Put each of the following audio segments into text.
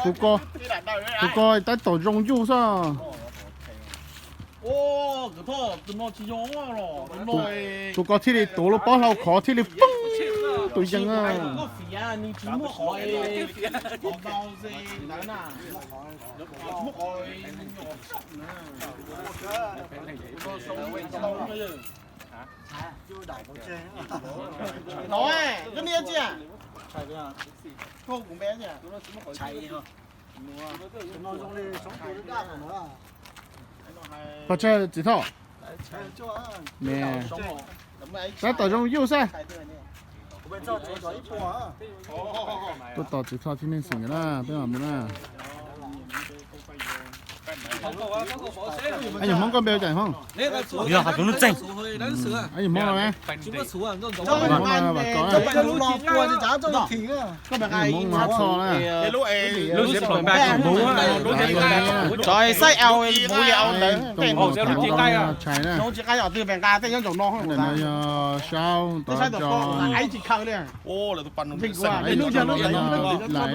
Tus ko, tus ko tab tom zoo yuj xwb. Tus ko thiaj li tuav lub pob hlau khov thiaj li poob tus yees. Pog Tsawg, Txiv Thoj, tab tom zoo yuj xwb. Tuaj tos Txiv Thoj thiab Neej Xeem na, peb mam mus na. Nyuam Hmoob, koj npe ua cas Hmoob? Yog has tus nub txeeg. Nyuam Hmoob no ne? Nyuam Hmoob no txhoj na. Lub xaiv au mus li au ntawd. Tshais na. No yog Saub, tod tso. Lais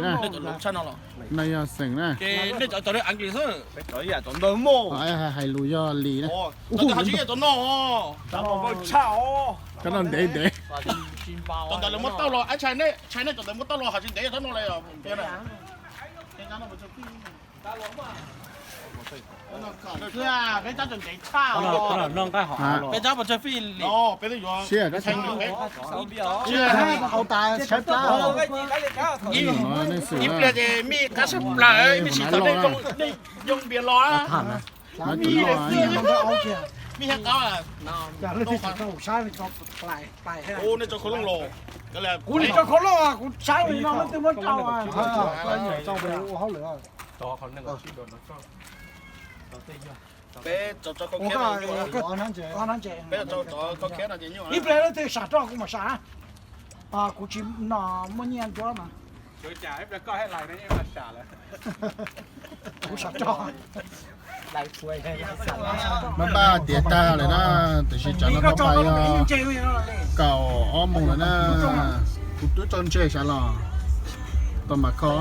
na. No yog Xeem na. Hais lus yog Lis na. Cov no ntev ntev. Siab, ib pliag ces mij qab sab plaws, ib sim tau nej yoo npias los. Kuv nim tso khau looj los, kuv saib li no leej twg muab rau. Peb tso khau khiab no, peb tso khau khiab no ces nyuaj. Ib pliag leej twg sam roj kuv mam sam. Kuv tsis no muaj nyiaj ntsuab mas. Kuv sam roj. Npaj npaj tiav tag lawm na, tiam sis tsam no pab pais yog kaum ob moos lawm na. Kuv twb tso ntseg sav los tau mam kho.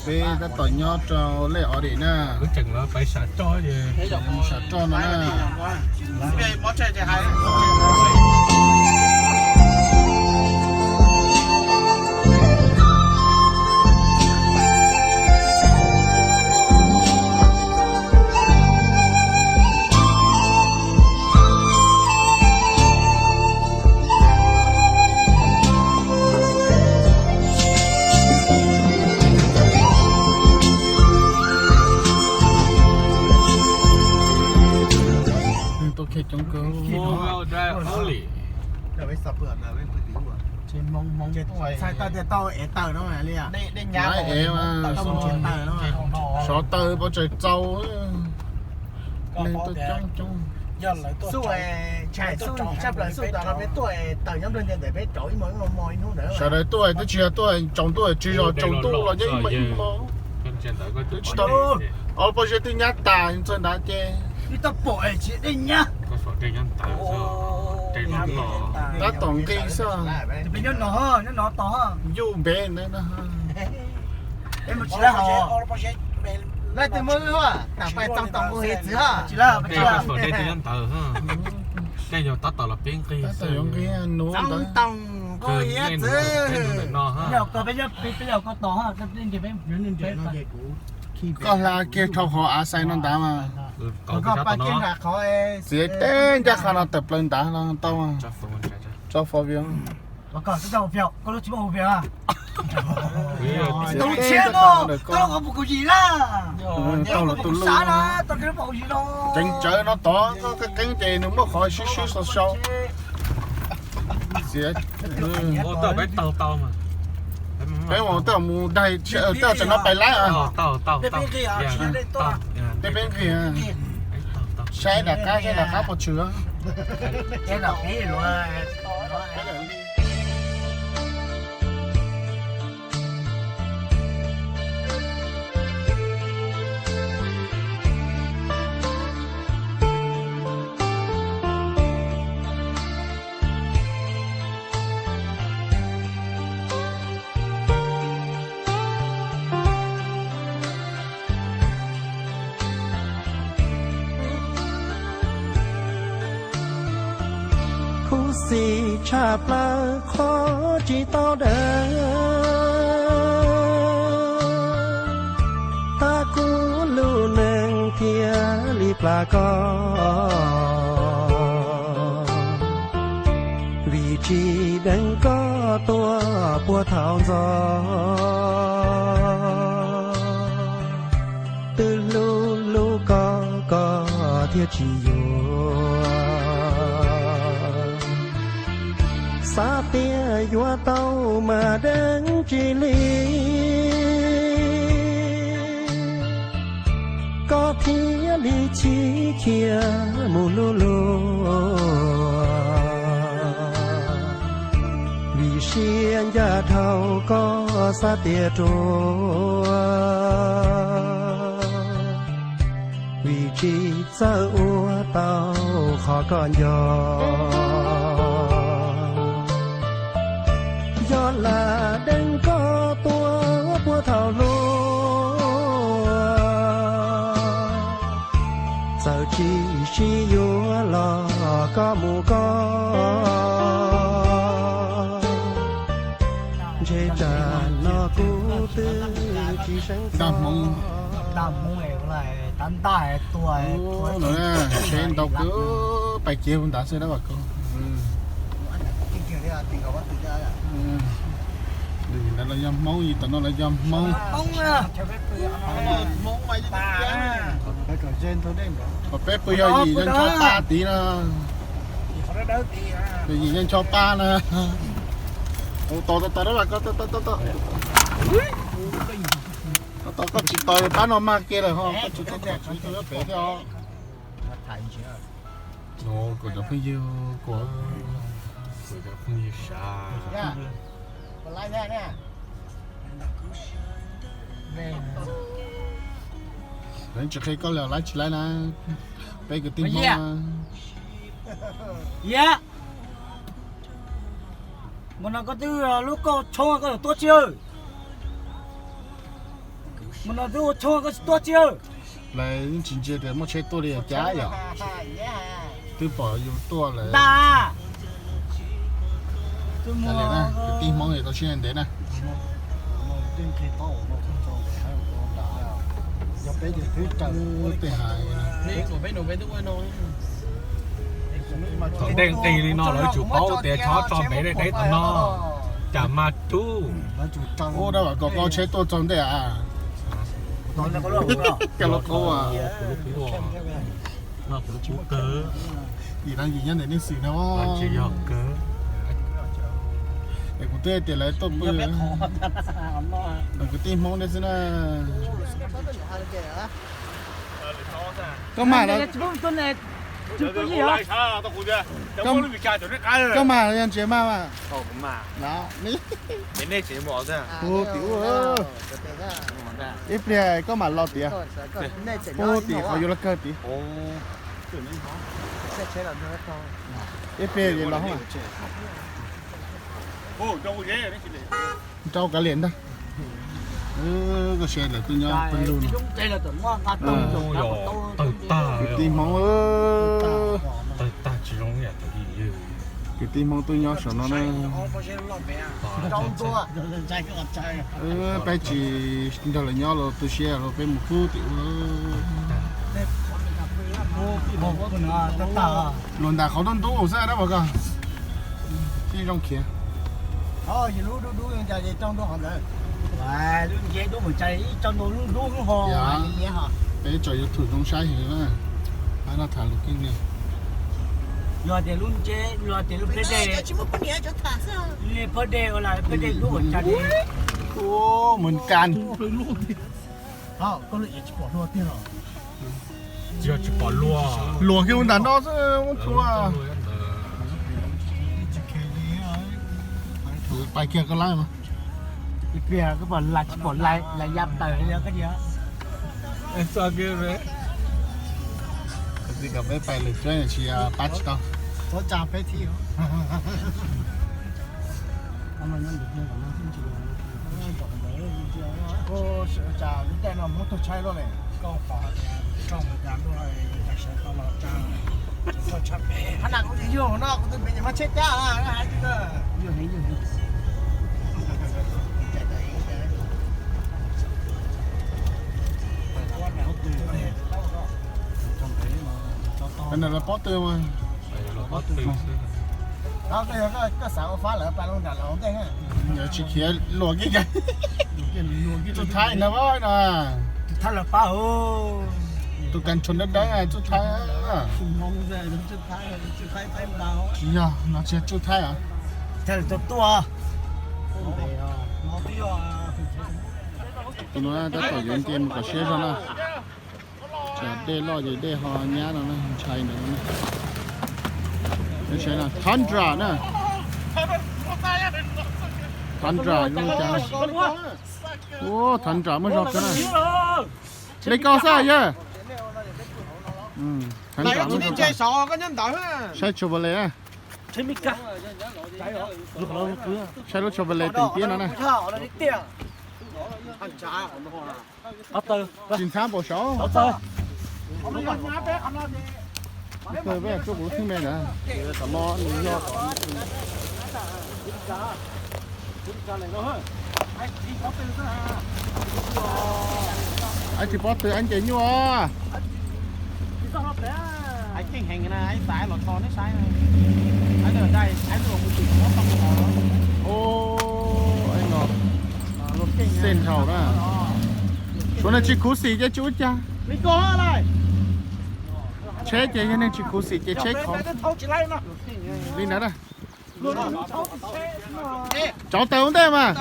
Peb tab tom nyob rau lej Audi na. Sam roj no na. Tuaj kiag coob kawg. Txhais tau tias tau ev taws no li. Sov taws pov tseg txaus. Neeg tuaj coob coob. Xub, tshais xub tshaj plaws xub tas no peb tuaj taws nyob nplog ntias ntawm peb rauv ib hmos ib hmos ib hnub ntawd. Sawv daws tuaj twb tsis yog tuaj tsaus ntuj, tsis zog tsaus ntuj los nyob ib hmos ib hmos. Twb tsis tau, pov tseg twb nyab tas txog nrad ces. Twb tau pom tsis dej nyab. Tab tom nqis xwb. Peb nyob no, nyob no tos. Yuj npe ntawd no. Peb mus tsis tau hos. Leej twg muab tam pais txaus tau nqus hiav txwv hos. Tsis tau, peb tsis tau. Tej yog tab tom los peb nqis, tab tom yuav nqis nuv ntawd. Txaus tau nqus hiav txwv. Peb yog koj, peb yog koj tos hos. Koj hla kiag rau qhov av xais no ntawd mas. Txiav teb ncaj qha no tawm plaws nrad los tau. Tso fo vi. Tau lawm tus lub. Ceev tsawv no tod, koj qeeb qeeb ces nws muaj qhov sib sib sau sau. Txiav. Peb mus, tej zaum mus daig, tej zaum tsam no pais laib. Tej peb nqis, saib nram qab, saib nram qab puas tshwm. Txiv tshaj plaws qhov tsis tau dawb, tab kuv lub neej thiaj li plam koj, vim tsis deev koj tuaj puag thaum ntxov. Twb hlub hlub koj, koj thiaj tsis yuav. Xav tias yuav tau mas deev tsis li, koj thiaj li chim chim mus hlub luag. Vim siab ncaj dhau koj xav tias ruam, vim tsis txawj ua tau qhov koj nco. Yog lam deev koj tuaj puag thaum hluas, txawm tsis sib yuav los koj mus koj, ntshe tsam no kuv twb tsis seev txog. Tsheb ntau kawg, pais kiag hu ntawd xwb dab vas koj. Ntawd los yog Hmoob, yim tom no los yog Hmoob. Kom peb pw yog yim nco ncho pa tid na. Yog yim nco ncho pa na. Tos tos tos dab vas koj, tos tos tos tos. Tos tos koj tsis tos pab no mag ke lawm ho, koj tsis tos koj tsis tos peb thiab os. Kuv cov phooj ywg, kuv, kuv cov phooj ywg sab. Lawv tsis qhia koj li laib tsis laib na. Peb kwv tij Hmoob. Mus no koj twb lub kauj tshoob koj yuav tuaj tsi? Mus no twb ua tshoob koj tsis tuaj tsi? Lawv yeej tsis ntsia tias muaj tsheb tuaj li cas yom. Twb pom yus tuaj lawm. Kwv tij Hmoob tau sib ntev na. Tej hais thaum ntej nqis li no lawv tsum paub tias tshov tso ntev deb deb tom no, cas mas rub. Ub, dab vas koj, koj tsheb tuaj txog ntej a? Kuv lub kub, kuv lub kub kawg. Yim no yim nyob ntawm nej xwm na. Tsis yog kawg. Es kuv twb tias lawv tuaj pw, kwv tij Hmoob nej xwb na. Koj mag los, koj mag los yog ntsia mag mas. Ib pliag koj mam los tias, pub tim qhov yuav los kawg tid. Ib pliag los. Nrau kav liam ntag. Koj saib lawv twb nyob pawg lug no. Kwv tij Hmoob, kwv tij Hmoob twb nyob saum no na. Peb tsis nrog lawv nyob los tu siab los peb mus kub tim ub. Luag ntam qhov ntub ntub xwb dab vas koj. Tsis zoo khiav. Peb tso YouTube zoo saib heev na. Pab no tham lus keej ne. Yog tias lub ntseb, yog tias lub peb dej, peb dej ua las peb dej lub ua tsa de. Mus kas. Tsis pom luag tiag los. Tsis yog tsis pom luag. Luag kiag mus ntawm no xwb muab txhua. Pais kiag koj lab mas. Ib pliag koj pom lais tsis pom lais, lais ya taws li koj tias. Tsis kom peb pais lwm cuab tsis pab tsis tau. Lub caij no muab tug tshaib luaj ne. Koj pom tias koj mus cas luaj, cas sawv koj los tsa. Pob tw mas. Koj xav ua fab lawv pab lub nram los ntej na. Tsis khiav luag kiag. Txuj Thaib no no. Txuj Thaib lawv pab. Tus kas tshon dawb dawb Txuj Thaib. Tsis yog, no tsis yog Txuj Thaib os. Tus no tab tom yuav nce mus kom siab zog na. Tsam dej loj ces dej ho nyab no ntshai ntawd. Tundra na. Tundra zoo cas. Ua Tundra muaj zog kawg na. Li koj xwb yawg. Tundra muaj zog. Saib Chevrolet na. Saib lub Chevrolet teem tiab no na. Tsis ntxhab npaum saud. Peb tsuaj kuv lub theej me na. Tom no nws yog Aib tsis pob tw, aib nce nyuaj. Xej nrhaus na. Suav neeg tsis khuv xim ces tsis ua cas. Tsheb ces yog neeg tsis khuv xim ces tsheb khov li ntawd na. Cov taws ua ntej mas.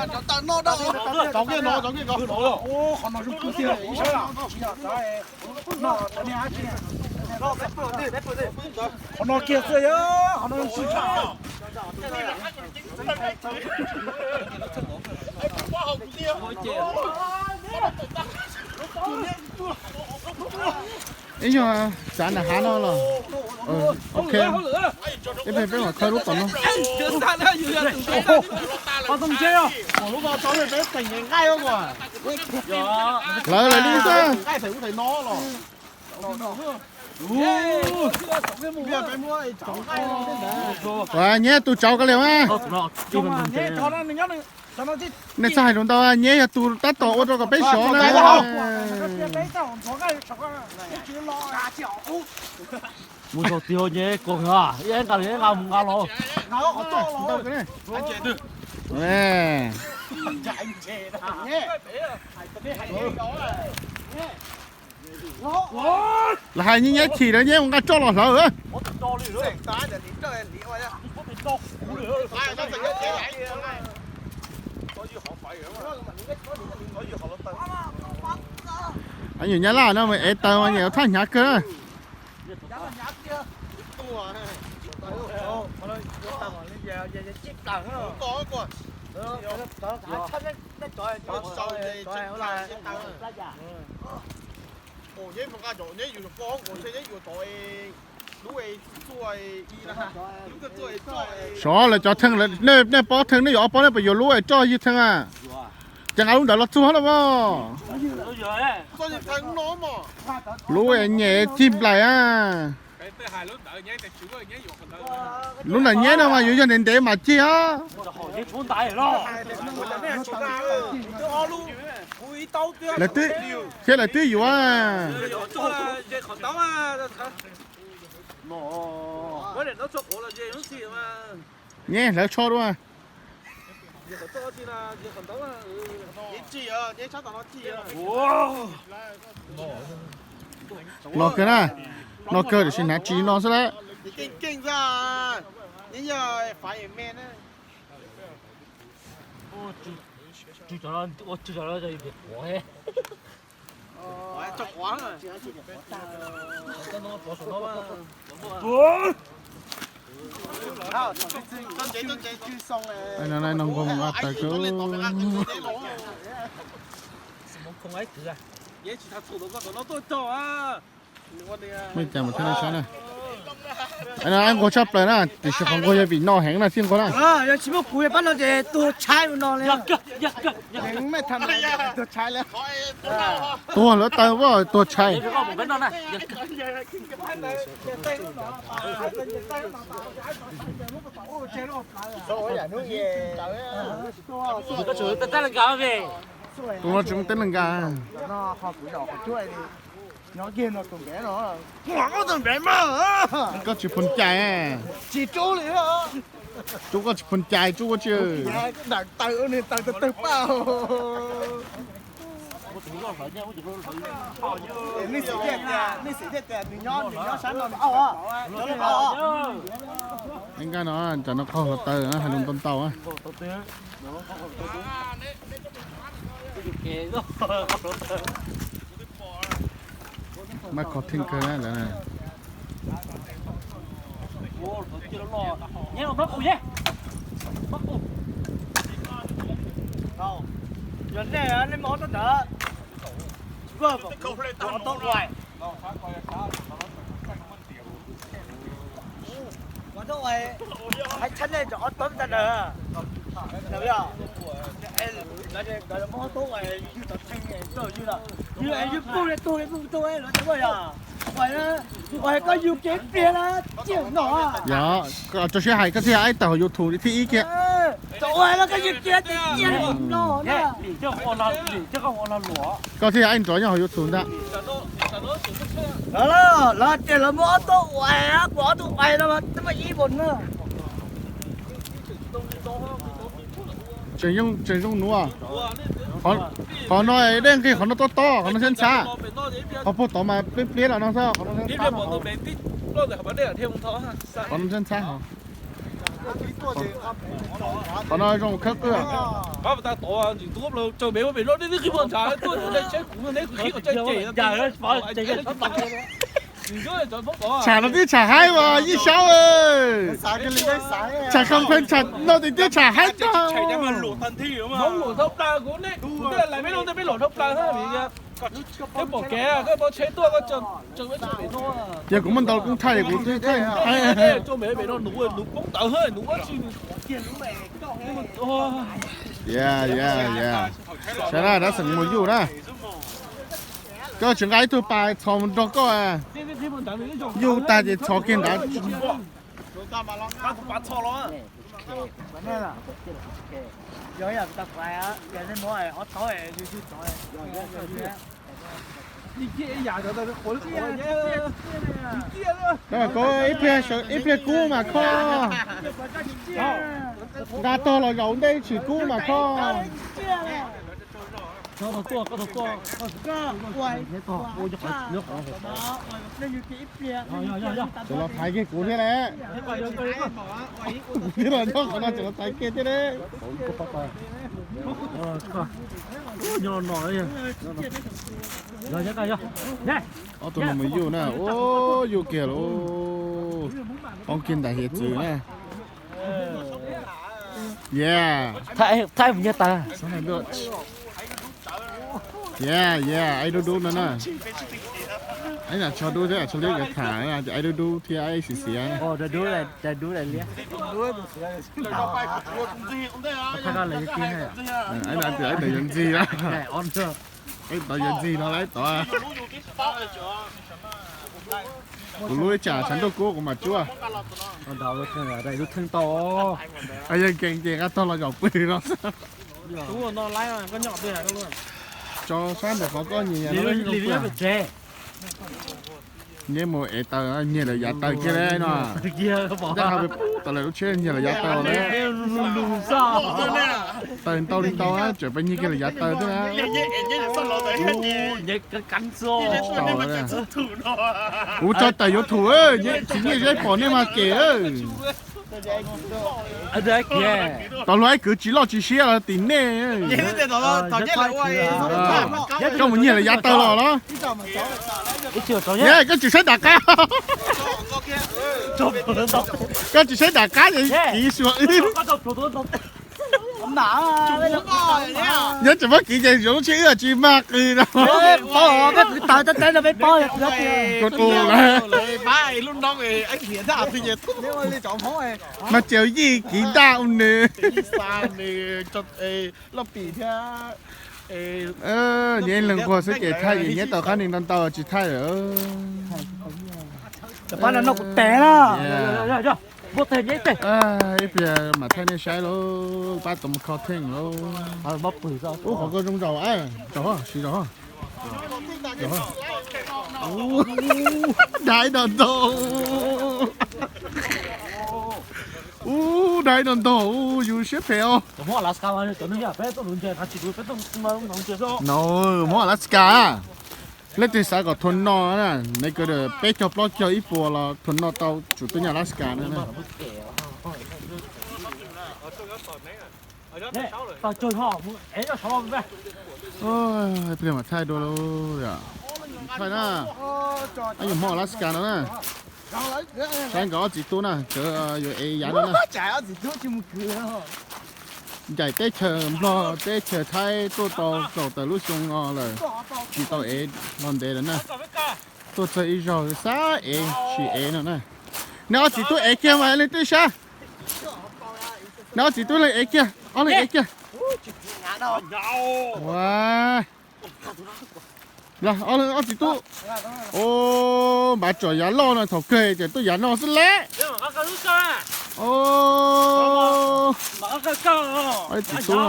Qhov no kiag xwb, qhov no. Ib yog tsav nram hav no los. Ok. Ib pliag peb mam khawb lub tom no. Lawv lawv li xwb. Ua, Nyiab tus tsauv ko li mas. Nej txhob hais lus ntau, Nyiab yog tus tab tom ua rau kom peb sov na. Mus saum tig hauv nyias koom, ib nqa ib nqa mus nqa los. Lawv hais Nyiab chim lawm, Nyiab mus nqa roj los hlawv. Nyuam nyab laj no mas ev taws mas nyuam thaj hnyav kawg. Sov lawv cov theej, nej pob theej, nej yuav ob pob, nej puas yuav lub es roj ywg theej a? Ces nqa lub ntawd los txuag los as. Lub es nyem cig nplaim a. Lub nram Nyiab no mas yuav yog ntev ntev mam cig os. Thiab lawv twb yuav. Nyiab hlawv tsho dua. No kawg na, no kawg tiam sis hnav tsis no xwb lawm. No nkoog a tas kawg. Mej cas mus thiaj li saib na. Nquag tshaj plaws na, tiam sis qhov nquag yog vim no heev na thiaj nquag na. Yog tsis muaj kuv pab no ces tuag tshaib no li. Tuag lawv taw, tuag tshaib. Tus no tsis muaj teeb lees nkas. Koj tsis phoos cai. Tsub koj tsis phoos cai, tsub koj tsis. Nkaj no, tam no qaug hluav taws hais lus ntau ntau. Mas kho theej kawg na lawm. Yog nej, nej muaj ob tug ntawd, ua tau ua, ua tau ua, hais tshaj nej cov ob tug ntawd, muab ob tug ua yug tau theej, yug, yug pug li tug li pug tug los tsis muaj yog, ua, ua koj yug kev pliag na, ciaj no. Yog, koj tso siab hais koj thiaj aib tawm hauv YouTube thiab ib kiag. Tso ua los koj yug kiag tiag tiag no. Koj thiaj aib nrov nyob hauv YouTube ntag. Lawv tias lawv muab ob tug ua, kuv ob tug ua no mas twb muaj ib npaum no. Tseem zoo nuav. Qhov no dej nqig, qhov no tob tob, qhov no ntxhab ntxhab. Qhov puag tod mas pliab pliab los no xwb, qhov no ntxhab ntxhab. Qhov no ntxhab ntxhab hov. Qhov no zoo khawb qwj. Tsham no twb tsham haib mas Yij Saub. Tsham complain tsham no tes twb tsham haib tag. Yog kuv muaj ntau koob thaij kuv twb thaij haib. Sawv daws, dab xeem mus yuj na. Koj tsis nqa ib tug pas txhos mus nrog koj. Yuj tag ces txhos kiag nrad. Ib pliag kub mas kho. Nqa tog los zaum ntej tsis kub mas kho. Tseem los thaiv kiag kuv thiab ne. Kuv thiab los nyob qhov no tseem los thaiv kiag thiab ne. Ob tug no mus yuj na, ua yuj kiag lauj. Poob kiag ntawm hiav txwv na. Yeah. Thaij mus nyiag tas. Yeah, yeah, aib dub dub no na. Aib nam tsho dub thiab tsho liab yuav tham, aib dub dub thiab aib xiv xiav. Aib nam aib tawv yuav ntxig na. Aib tawv yuav ntxig no lawm tod. Kuv lub ib tsam tshav ntuj kub kuv mam tsuab. Yog nkees ces nqa tog los zaum pw no. Tso sab ntawm qhov koj nyiam no. Nyiam mus ev taws, nyiag lawv yav taws kiag le no. Nyob qhov peb pub tau lawv lub tsheb nyiag lawv yav taws lawm. Taws ntau li ntau, tseem peb nyiag kiag lawv yav taws thiab na. Kuv tso tawm yuav thum, tsis nyiag zeb pom nej mas kem. Tau luag ib kwv tsis loj tsis siab los tim nej. Koj mus nyiag lawv yav taws los los. Koj tsis saib nram qab. Koj tsis saib nram qab, kiv suas wb. Nyob tseem muab kiv ces zoo tsis wb tsis mag qws no. Peb qws tawv tab teb no peb paub. Kuv tus lawm. Mas ces yij kiv ntaj ua nws. Nyob ib leeg nquag xwb ces thaij, nyob tau qab neeg ntau ntau tsis thaij lawm. Ib pliag mam thaij nej saib lauj, pab tus mus kho theej lauj. Ub, qhov ko zoo zaum, zaum siv zaum. Ub, dai no ntau. Ub, dai no ntau, yus siab phem os. No, hmoob Alaska. Leej twg xav kom thua no na, nws kawg peb caug plaub caug ib puas los thua no tau, tsum tuaj nyob Alaska na. Pliag mam thaij dua lauj. Thaij na, yuav hmoob Alaska no na. Saib nkawd ob txiv tub na, nkawd yuav ev yav no na. Ncaim teb chaws Nplog teb chaws Thaib tuaj tau kaum tawm lub xyoo no lawm, tsis tau ev los ntev lawm na. Tuaj txog ib zaug xav ev tsis ev no na. Neb ob txiv tub ev kiag mas leej twg saib. Neb ob txiv tub leej ev kiag, ob leeg ev kiag. Los, ob txiv tub. Npav tsom yav loj no thaum kawg ces tuaj yav no xwb lawm. Ob txiv tub,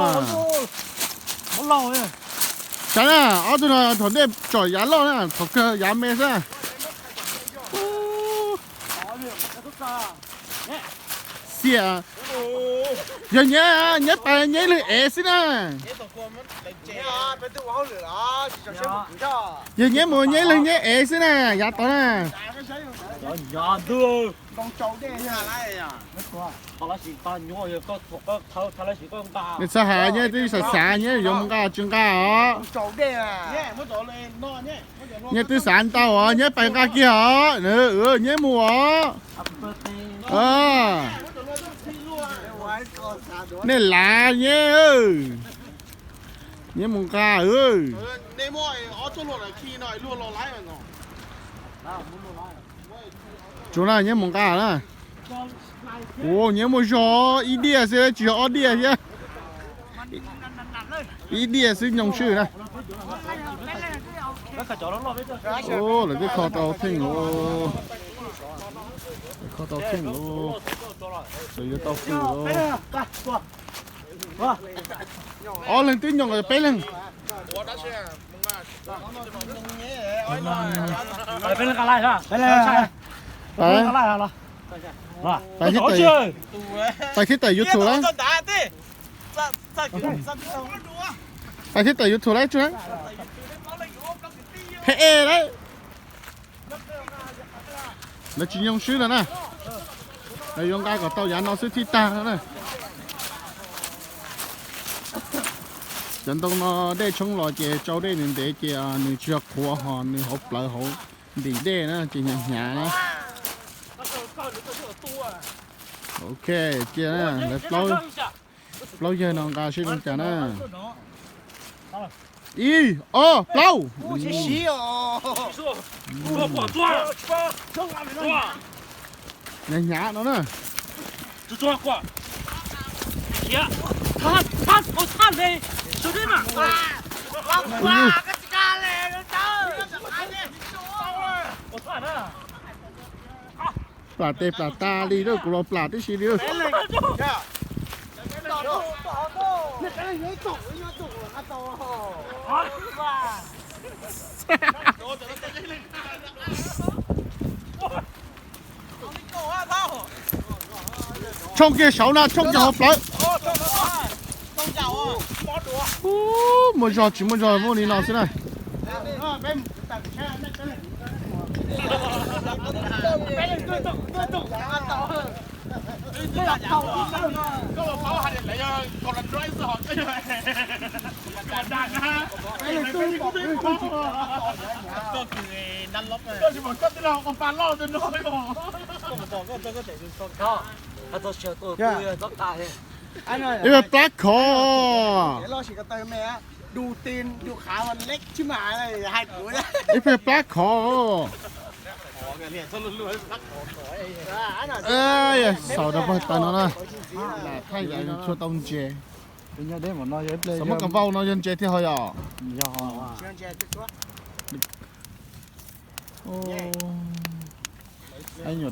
saib na, ob tug no thaum ntej tsom yav loj na, thaum kawg yav me xwb. Xiam, yog nyiab, nyiab pais nyiab ib leeg ev xwb na. Yog nyiab mus nyiab ib leeg nyiab ev xwb na, yav tod na. Nws txhaj hais nyiab twb xav xav nyiab yuav mus nqa tsis nqa os. Nyiab twb xav ntau os, nyiab pais nqa kiag os, nyiab mus os. Nej lav nyiab, nyiab mus nqa. Tsuav na, nyiab mus nqa na. Ua nyiab muaj zog ib diaj xwb tsis yog ob diaj thiab. Ib diaj xwb nyoo swb na. Lawv twb kho tau theej lawm. Kho tau theej lawm. Lawv yuav tau fwm lawm. Ob leeg twb nyoo peb leeg. Pais thiab tawm YouTube lawm. Pais thiab tawm YouTube lawm tsuag. Phem lawm. Lawv tsis nyoo swb no na. Lawv yuav nqa kom tau yav no xwb thiaj tag no na. Cov ntoo no dej tshoob los ces tsau dej ntev ntev ces nws tsis yog qhuav ho nws hauv plawv hauv ntim dej na ces hnyav hnyav na. Ok, cia na, lawv plaub yawg no nqa seb zoo cas na. Ib, ob, plaub. Hnyav hnyav no na. Plam tes plam taw li, kuv los plam tib si li. Tshooj kiag saud na, tshooj kiag hauv plawv. Muaj zog tsis muaj zog muaj li no xwb na. Ib pliag plab khov. Ib pliag plab khov. Xaus rau pog tas no na. Thaij yav tshua tau ntses. Xav muab kas vau no yog ntses thiab ho yom. Nyuam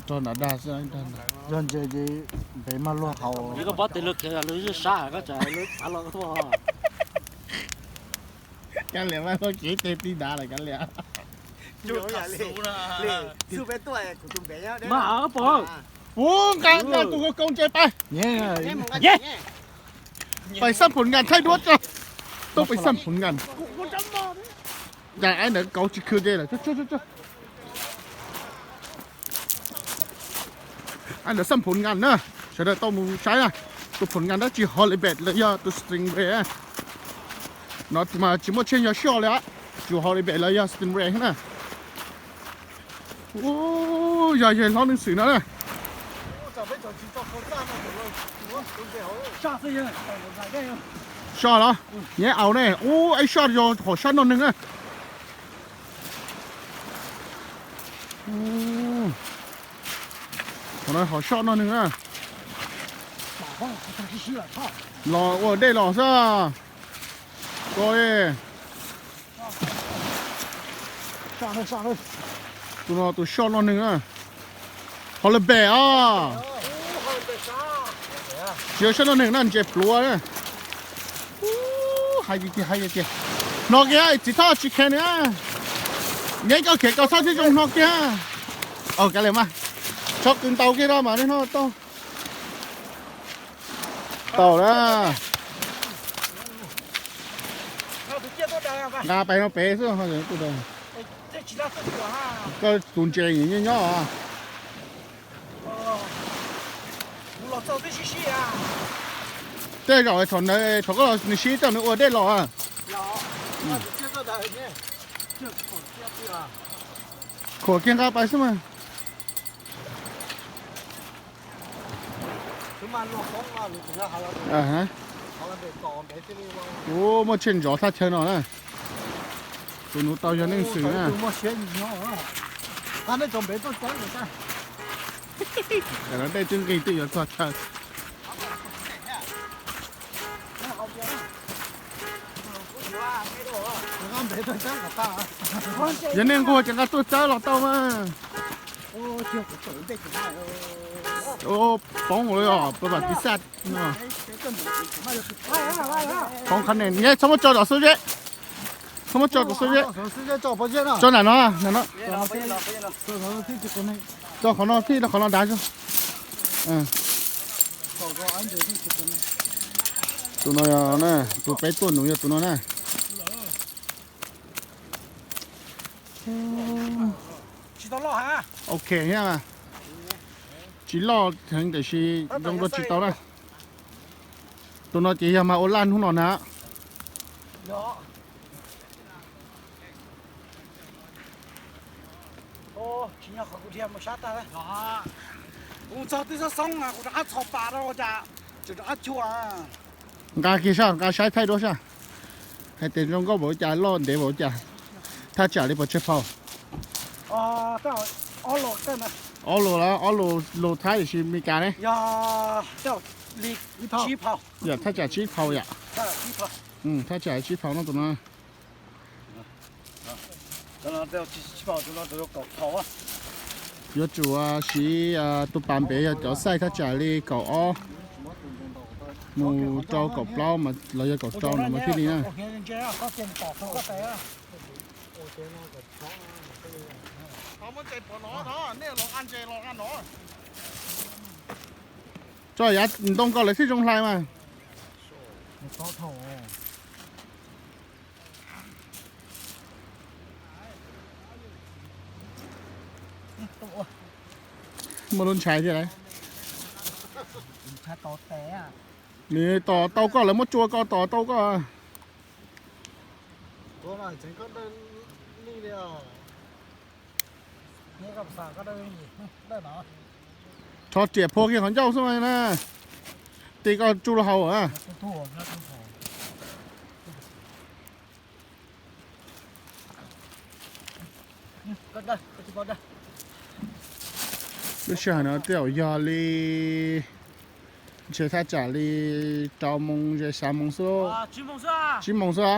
rog nrad dag xwb. Yog ntses ces npem maj luag haus. Koj paub tes lug kiag lug sab koj tseem lug txav los tuaj. Kav liam mas luag kev tes ti nrad lawm kav liam. Ub, nqa tus kaus ntses pais. Pais xaj phoom nkas thaij duab tso. Tuaj pais xaj phoom nkas. Cas aib ntawd kauv tsis khw dej lawm. Aib ntawd xaj phoom nkas na. Sawv daws tau mus saib na. Tus phoom nkas dab tsi halibut los yog tus stingray. No mas tsis muaj tshej yog soj li, tsuas halibut los yog stingray na. Ub, yog yawg hlob Neej Xwm no na. Soj los? Nyab aus ne. Ub, aib soj yog hom soj noj neeg na. Hom soj noj neeg na. Los ua dej los xwb. Ko, tus no tus soj noj neeg na. Halibut os. Tsis yog soj noj neeg na, ntses pluav na. Hais tiag tiag, hais tiag tiag. Hnov kiag txiv Thoj tsis kheev na. Neb koj kheev koj txhob tib zoo hnov kiag. Kav liam mas, txhob qw ntau kiag da mas nej hnov tau. Tau na. Nqa pais no pem xwb. Koj tus ntses nyob nyob. Tej zaum thaum ntawd thaum koj los nws sib tej nws ua dej los. Khuam kiag nqa pais xwb mas. Ub, muaj tshej ntov thaj chaw no na. Tus nuv tau yog Neej Xwm na. Dej twb nqig twb yuav txog chaw. Yog nej nquag ces nqa tuaj txawb los tau mas. Poob li os, pab vam tiv xaj. Poob qhab ne, txhob muab tso tom xub zeb. Txhob muab tso tom xub zeb. Tso nram no, nram no. Tso qhov no thiab, qhov no dav. Tus no yog na, tus peb tuaj nws yog tus no na. Ok thiab, tsis loj heev tiam sis zoo dua tsis tau na. Tus no ces yog mas ua laj hnub no na. Nqa kiag sab, nqa saib thaij duab sab. Hais tias zoo nkauj npaum li cas, loj ntev npaum li cas, thaj tsam li pes tsawg phau? Ob lus los ob lus, lus Thaib tiam sis Meskas ne? Yog thaj tsam tsib phau yom. Thaj tsam tsib phau no tus no. Yuav tsum siv tus pas npev yog cov xaij thaj tsam li kaum ob mus rau kaum plaub los yog kaum rau no mas thiaj li na. Tso yav ntoo ko lawv thiaj zoo hlais mas. Muaj lub ntshai thiab lauj. Nws tos tau koj, lawv muab tsua ko tos tau koj. Rho riam phua kiag qhov ncauj xwb mas na. Tig koj tsuj los haus a. Lub sij hawm no tej zaum yog li ntshe thaj tsam li rau moos ze xya moos xwb. Tsib moos xwb a.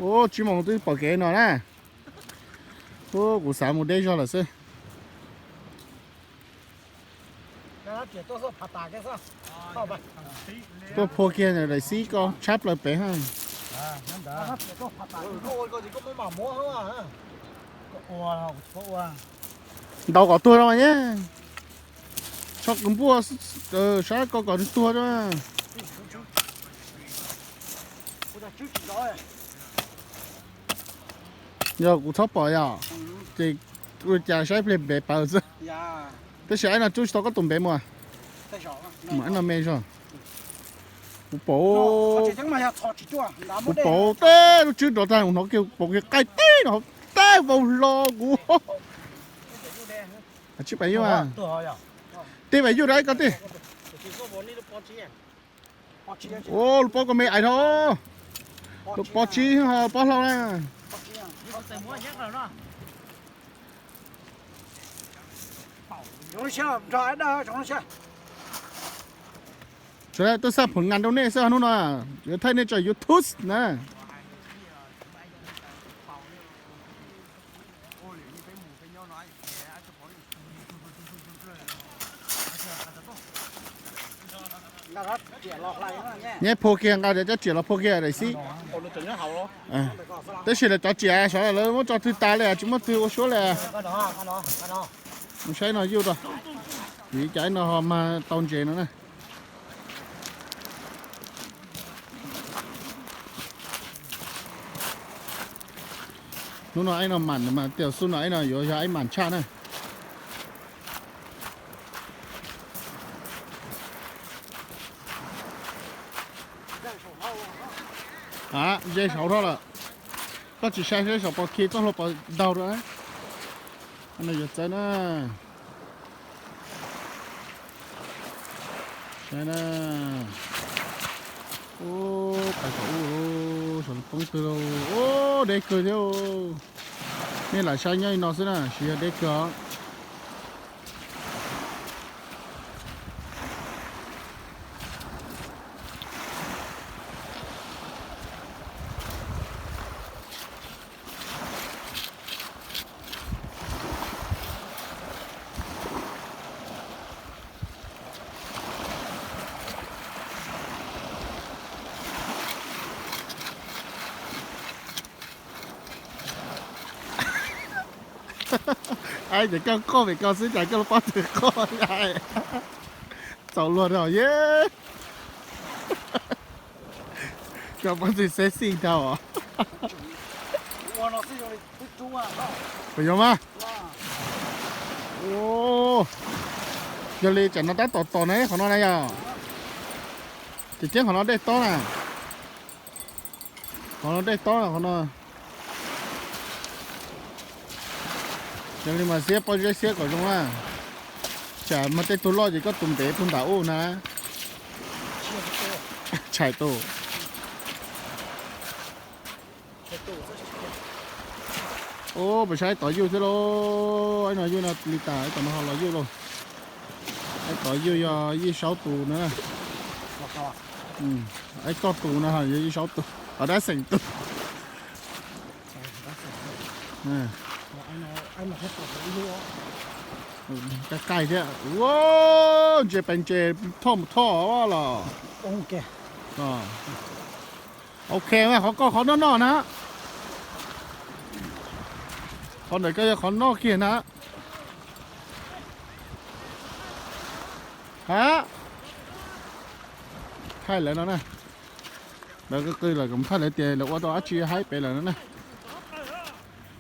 Ub, tsib moos twb pom kev no na. Ub, kuv xav mus deb zog lawm xwb. Tuaj phua kiag daim xib ko tshab plaws pem ha. Ntaus kom tuag no nyab. Tsho kws npuaj sab ko kom tuag. Yog kuv txhob pom yom, ces ua cas saib pliag npev pawv xwb. Tab sis ib no tsub tsis tau koj tus npev mus. Mus ib no me zog. Kuv pom, kuv pom tej lub tswb nrov tag kuv hnov kiag, kuv pom kiag qaij teb no, teb vau hlo kuv. Tsib pais yuj, tib pais yuj rau ib ko tij. Ua lub pob koj me ais dhau. Lub pob tsib ho pob hlau na. Tsuas tuaj xaj phoom ngas rau nej xwb hnub no, yuav thaij nej tso YouTube na. Nyab phua kiag nqa cov riam los phua kiag daim xib. Tab sis lawv cov riam sov lawv muab tso twg tas li tsis muaj twg ua suab li. Mus saib no yuj rau, vim cas ib no ho mag tau ntses no na. Hnub no ib no mam mas tias xub no ib no yuav yog ib mam tshaj na. A, ze saud dhau lawm. Koj tsis sai saib saum pos khi txoj hlua pos daug rau. No yuav txawv na. Saib na. Ub, pais tom ub, saum poob twg lauj. Ub, deb kawg thiab. Nej lam saib nyob li no xwb na, tsis yog deb kawg os. Aib, ces koj qoj pem ko xwb cas koj lub pob tw qoj li. Txaus luag rau ye. Koj pob tw sexy dhau os. Puas yog mas? Yog li tsam no tab tom tos na, qhov no na yog. Ces ceeb qhov no dej tob na. Qhov no dej tob na qhov no. Yog li mas xiab pob zeb xiab kom zoo na. Tsam mas tej tug loj ces koj tus ntev puag nram ub na. Tshais tus. Ub, pes saib tod yuj thiab lauj. Ib no yuj no li tas, ib tom no ho los yuj lauj. Ib tod yuj yog yim saub tus na. Ib txoj tus no yog yim saub tus, ho dab xeem tus. Qaij qaij thiab. Ntses pes ntses thoj mus thoj los. Ok, qhov koj qhov noj noj na. Qhov ntawm koj yog qhov noj kiag na. Ha, thaij lawv no na. Lawv qw qw lawm kom thaij lawv tias lawv ua tau dab tsi haib pem lawm no na.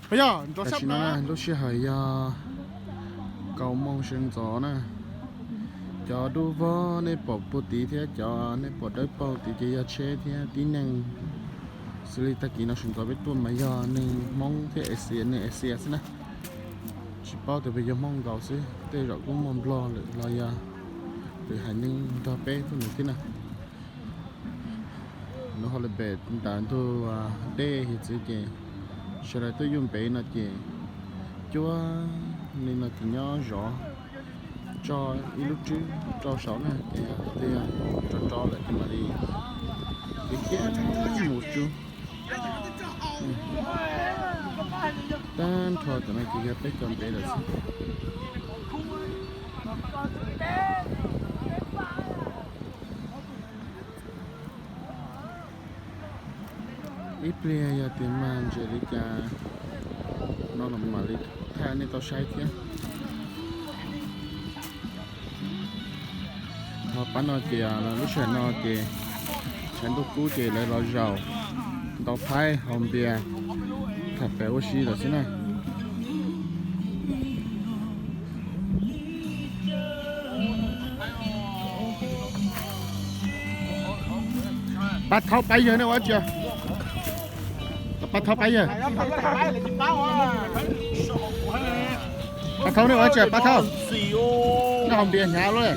Yog, tam sim no lub sij hawm yog kaum moos sawv ntxov na. Cov dub vog nej pom puag tid thiab cov nej pom dawb paug tid ces yog tsheb thiab tib neeg. Xws li tag kis no sawv ntxov peb tuaj mas yog neeg Hmoob thiab Asia, neeg Asia xwb na. Tsis paub tias puas yog Hmoob nkaus xwb, tej zaum kuj muaj Nplog lawm los yog Tus hais neeg nrog peb tuaj ntawd thiab na. Lub holiday ntawm ntug dej hiav txwv ces sawv daws tuaj yuj npev no ces cuab li no ces nyob zov tso ib lub rwb rau saud na ces twb yog rov rov lawm ces mam li khiav mus tsuj. Tag nrho cov no ces yog peb cov npev lawm xwb. Ib pliag yog tias mag ntses li cas no los mam li thaij nej tau saib thiab. Ho pab no ces lub sij hawm no ces tshav ntuj kub ces lawv los zaum ntau phaib haus npias tham pem ua si lawm xwb na. Pab thaub pab yawg nej ua tsi? Pab thaub pab yawg. Pab thaub nej ua tsi pab thaub? Nej haus npias hnyav lawm.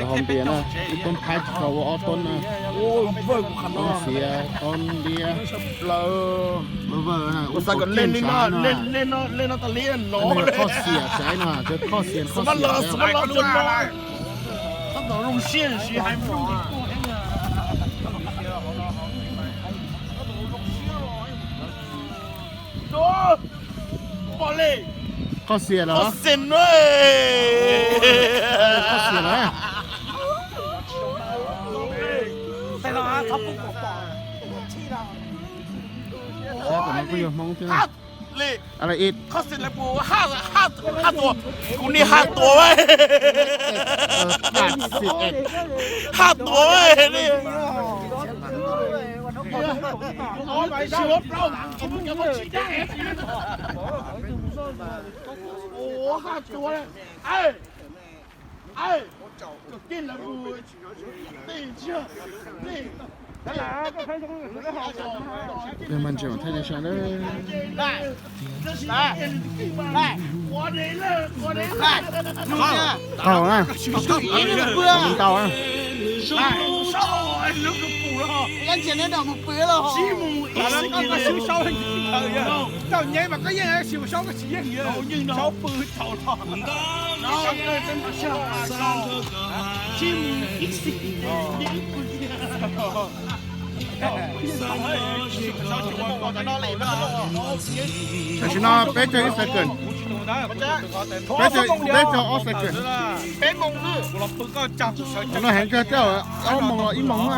Haus npias na, ib toob phaib tsis tau ua ob toob na. Toob xiav toob ntiab plaws. Ua xav kom ua li no, ua li no tas li no. Qhov xiam saib no, qhov xiam, qhov xiam. Qhov xiam los? Qhov xiam los? Saib tom no kuj yog Hmoob thiab. Qhov xiam los? Kuv niag haj tuas, haj tuas, haj tuas li. Peb mag ntses thaij nej saib na. Qaug na. Qaug na. Tam sim no peb caug ib second, peb caug ob second. No heev kawg thiab, ob moos los ib moos na.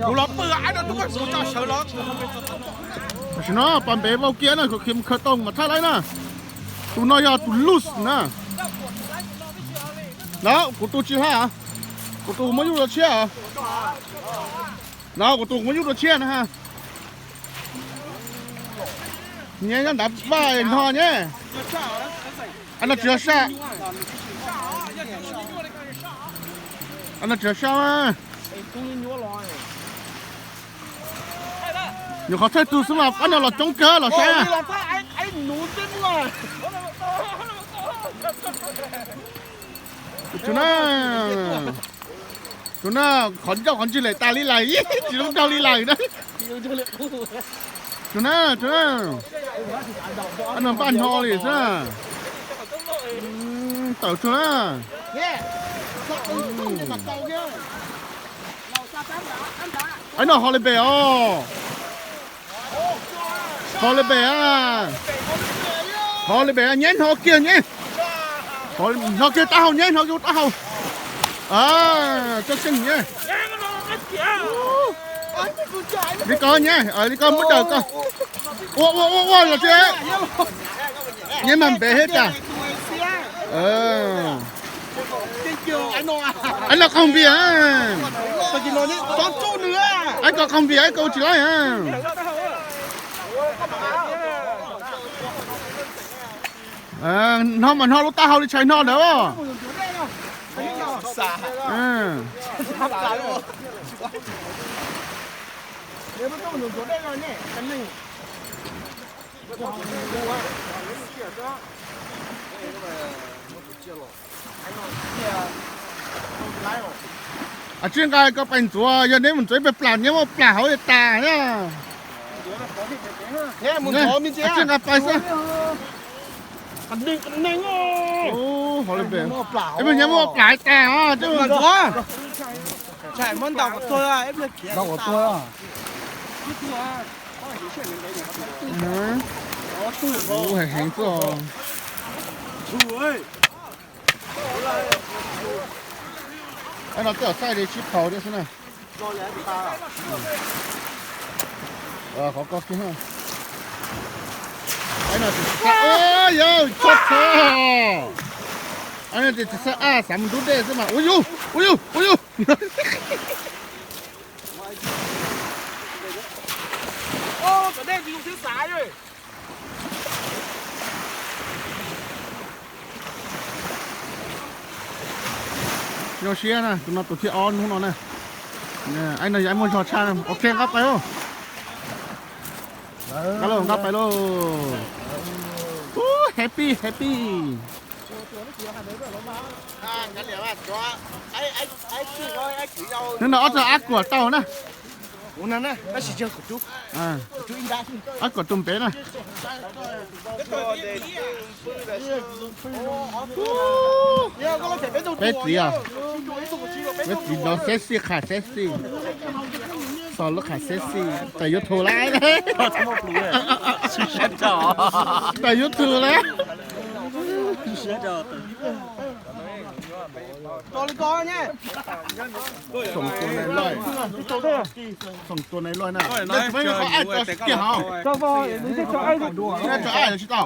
Kuv los pw, kuv tso sawv los. Tam sim no pas npev vau kiag na, kuv khiav mus khaws tau mas thaij laib na. Tus no yog tus loose na. No kuv tus tsis hla, kuv tus muab yuj dua tshiab. No kuv tus muab yuj dua tshiab na ha. Nyab nyob ntav vaj no nyab. Ab no tsis yog saj. Ab no tsis yog saj. Nyuam qhuav thaij tug xwb mas ab no los coob kawg los saib. Tus na, tus na, qhov ncauj qhov ntswg lem tas li lawm, tsis zoo nraug li lawm na. Tus na, tus na, ab no npaj hno li xwb. Tawm tsuag na. Ab no ho li pem os. Ho li pem a. Ho li pem, nyab hno kiag nyab. Hno kiag taub hau nyab, hno kiag taub hau. Coj xyeej nyab. Li ko nyab, li ko muab daws ko. Ua ua ua ua los tsis. Nyab mas npev thiab cas. Ab no qaug npias. Ab ko qaug npias, ab ko tsis laib. Hno mas hno lub taub hau li tshais hno ntawd. Tsis nqa koj pais ntxuav, yog neb mus ntxuav pem plam neb muab plam hauv tas na. Tsis nqa pais xwb. Neb muab plam tas. Heev xwb. No tej zaum xaij li tsib phaus thiab xwb na. Qhov ko kiag. Yog tshaj tshaj. Ib no ces tsis xav aj xav mus ntub dej xwb mas ua yug ua yug ua yug. Zoo siab na, tus no tus thib ob hnub no na. Ib no yog ib muaj zog tshaj. Ok, nqa pais lauj. Nqa lauj, nqa pais lauj. Happy, happy. Hnub no ob tug ab kuam tau na. Ab kuam tus npem na. Peb txiv os. Peb txiv no sexy qhas sexy. Txog lub qhas sexy tawm YouTube lawm. Tawm YouTube lawm. Xoom tua nai loj na. Tso aj tso kiag hov. Tso aj tsis tau.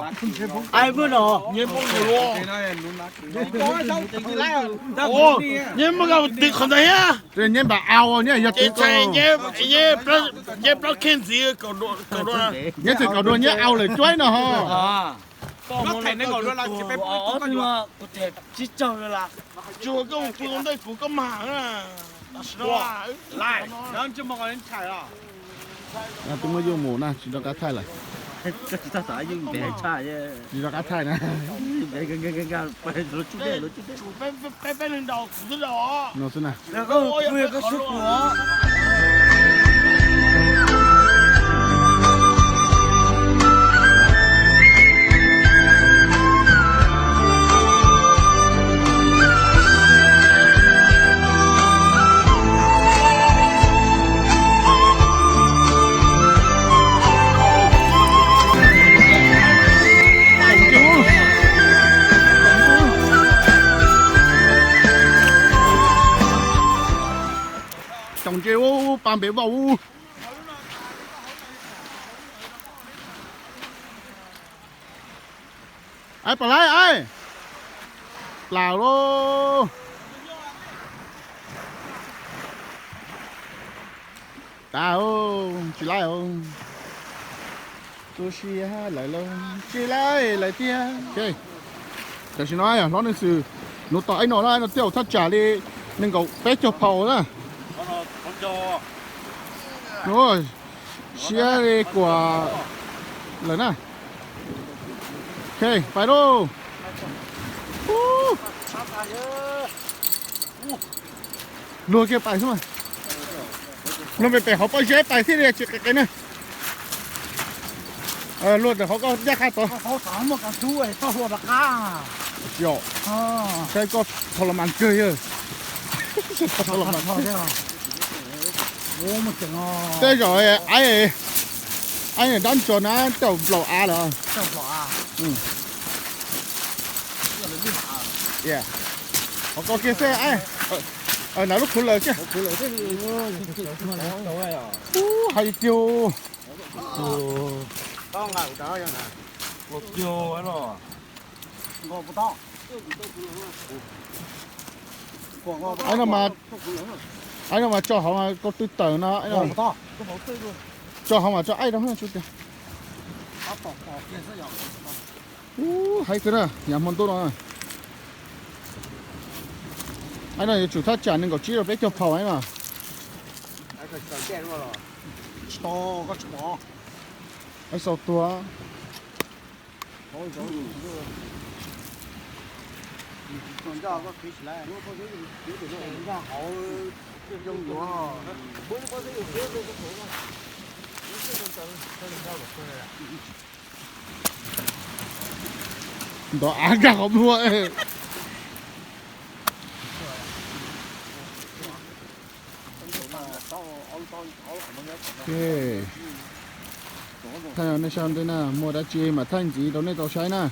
Nyias muab nqa mus tim qhov ntawd thiab. Nyias npam au nyias yog tim, nyias plaub khej ntxiv. Nyias tseem kaum dua nyias au lawm cuab no ho. Tsis tsaug tus ntej kuv koj mag. Tus muaj yuj mus na tsis nco qab thaij lawm. Tsis nco qab thaij na. No xwb na. Tsoom ntse ub, pa npe vauj ub. Aib, pam laib aib. Plaws lauj. Tav, tsis laib. Tu siab lawm lauj, tsis laib lawm tiag. Tam sim no hlob Neej Xwm nuv tau ib no na, no twb yog thaj tsam li nees nkaum peb caug phaus na. Siab li kuam lawm na. Ok, pais lauj. Luag kiag pais xwb mas. Luag pem pem hauv pob zeb pais thiaj li tsis qis qis na. Luag ntawm hauv koj ncaj qha tod. Saib koj tho los mas kawg yawg. Tej zaum aib, aib dab ntso na tej zaum nplaum av lawm. Qhov ko kiag xwb, nav lub khuv lawm kiag. Hais tiag. Aib no mas tso hauv mas koj twb tawm no. Tso hauv mas tso aib rau tso tiag. Ub, haib kawg na, yav hmo ntuj no. Aib no yuav tsum thaj tsam nees nkaum tsib rau peb caug phaum aib no. Aib xaus tuag. Ntov av nkag qhov muag. Thaij nej saib ntej na, muaj dab tsi mas thaij ntxiv rau nej tau saib na.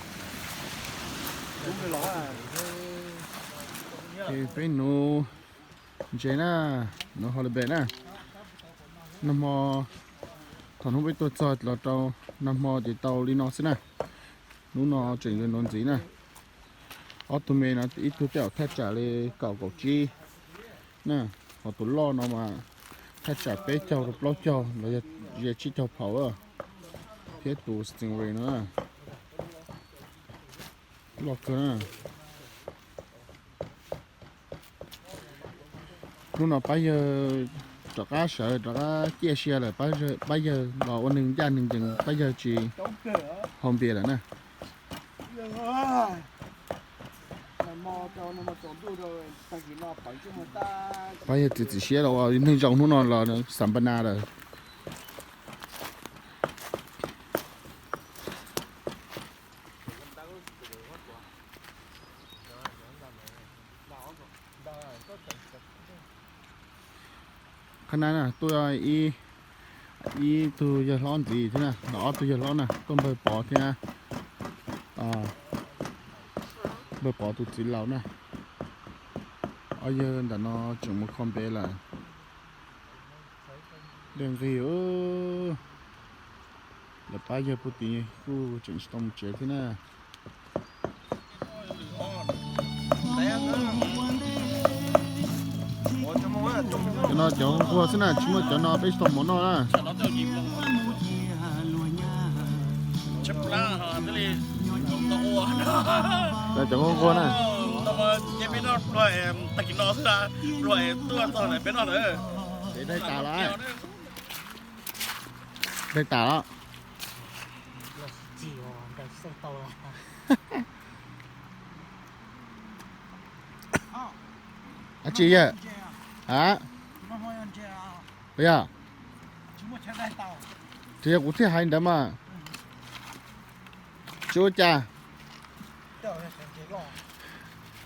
Peb nuv ntses na, nuv halibut na. Nag hmo, thaum hnub peb tuaj txog los rau nag hmo ces tau li no xwb na. Hnub no tseem yuav nuv ntxiv na. Ob tug me no ib tug tej zaum thaj tsam li kaum kaum tsib na, ho tus loj no mas thaj tsam peb caug rau plaub caug los yog ze tsib caug phaum, thiab tus stingray no na, loj kawg na. Hnub no pab yawg rov qab sawv rov qab ciaj sia lawm, pab yawg los ua neeg ncaj neeg ncees, pab yawg tsis haus npias lawm na. Pab yawg txiav txim siab los ua neeg zoo, hnub no los xam npa na lawm. Qhov na tuaj ib tug yawg hlob ntxiv thiab na, los ob tug yawg hlob na, tuaj npawg Pov thiab na. Npawg Pov tus txiv laus na. Ob yawg ntawm no tseem mus kho npe lawm. Dej nqig, lawv pab yawg puag tim kuj tseem tsis tau mus tsev thiab na. Cov no cov nquag xwb na, tsis muaj cov no peb tsis tau mov noj na. Cov nquag nquag na. Daig tas los, daig tas los. Dab tsi yawg? A, puas yog? Tsis yog, kuv thiaj hais ntawd mas. Tsis ua cas.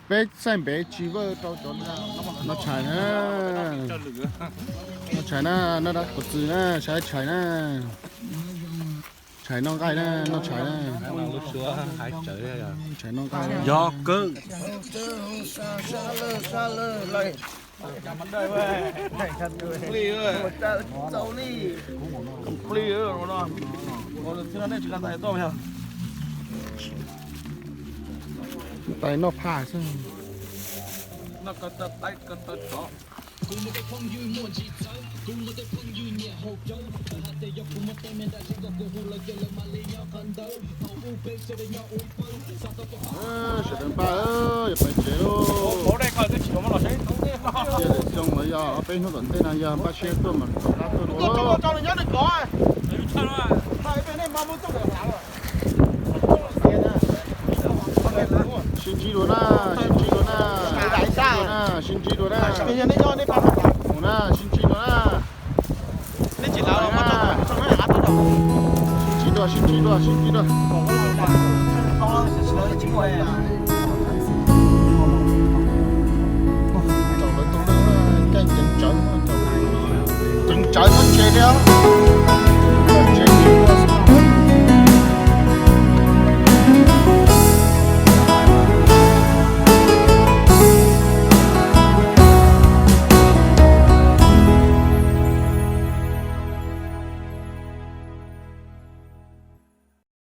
Peb xaij npev tsis vawj rau cov no tshais na. Noj tshais na, noj dab qhuv txwm na, saib tshais na. Tshais noj nqaij na, noj tshais na. Tshais noj nqaij. Yog kawg. Tais noj phaj xwb. Sawv daws npaj, yog pais tsev lauj. Cia lwm xyoo los yog ob peb hnub tom ntej no yog npaj siab tuaj mas rov qab tuaj dua. Sib ntsib dua na, sib ntsib dua na, sib ntsib dua na, sib ntsib dua na. Mus na, sib ntsib dua na. Sib ntsib dua, sib ntsib dua, sib ntsib dua. Ceev tsawv, ceev tsawv txhob tsev thiab.